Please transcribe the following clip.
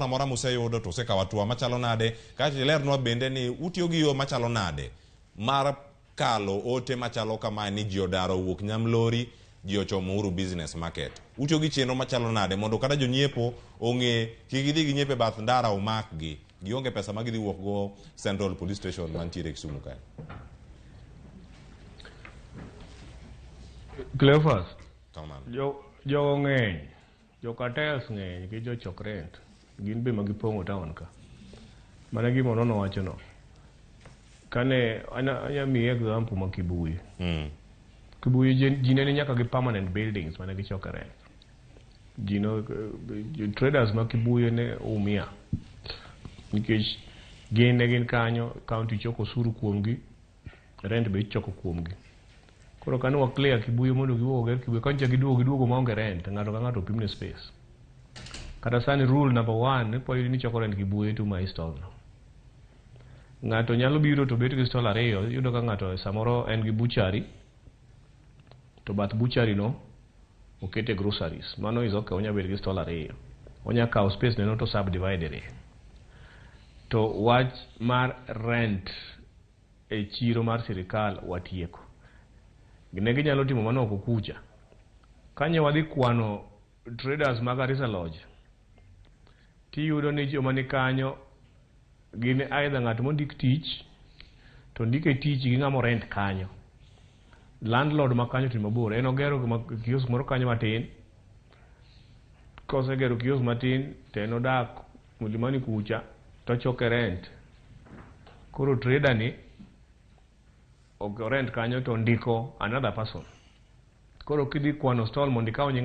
amora museyudo to usekawo hatua machalo nade, kaeto ilernwa bende ni utiyo gi yo machalo nade mar kalo ote machalo kamae ni ji odar owuok Nyamlori, ji ochomo Uhuru Business Market. Utiyo gi chenro machalo nade mondo kata jonyiepo ong'e kik gidhi ginyiepe bath ndara omakgi, gionge pesa ma gidhi wuok go Central Police Station mantiere Kisumu kae. Cleophas, Kamano. jo jogo ng'eny, jo cartels ng'eny gi jo chok rent, gin be ma gipong'o town ka. Mana gima Onono wacho no. Kane anya miyi example ma Kibuye. Kibuye ji ne ni nyaka gi permanent buildings mane gichoke rent. Ji no, traders ma Kibuye ne umia. Nikech gin ne gin kanyo, county choko osuru kuomgi, rent be ichoko kuomgi. Koro kane wa clear Kibuye mondo giwuog oger Kibuye, kanyo giduogo giduogo maonge rent, ng'ato ka ng'ato opimne space. Kata sani rule number 1, ni kwa ni choko rent Kibuye to my stall no. Ng'ato nyalo biro to bet gi stall ariyo, iyudo ka ng'ato samoro en gi butchery, to bath butchery no okete groceries. Mano is okay, onya bet gi stall ariyo. Onya kawo space ne no to subdivide re. To wach mar rent e chiro mar sirikal watieko. Ne ginyalo timo mano oko kucha. Kanyo wadhi kwano traders mag Garissa Lodge, tiyudo ni joma ni kanyo gin either ng'at mondik tich to ndike tich gi ng'ama rent kanyo. Landlord ma kanyo to ni mabor, en ogero kiosk moro kanyo matin. Kosegero kiosk matin to en odak Mlimani kucha to choke rent. Koro trader ni ok rent kanyo to ndiko another person. Koro kidhi kwano stall mondo ikaw nying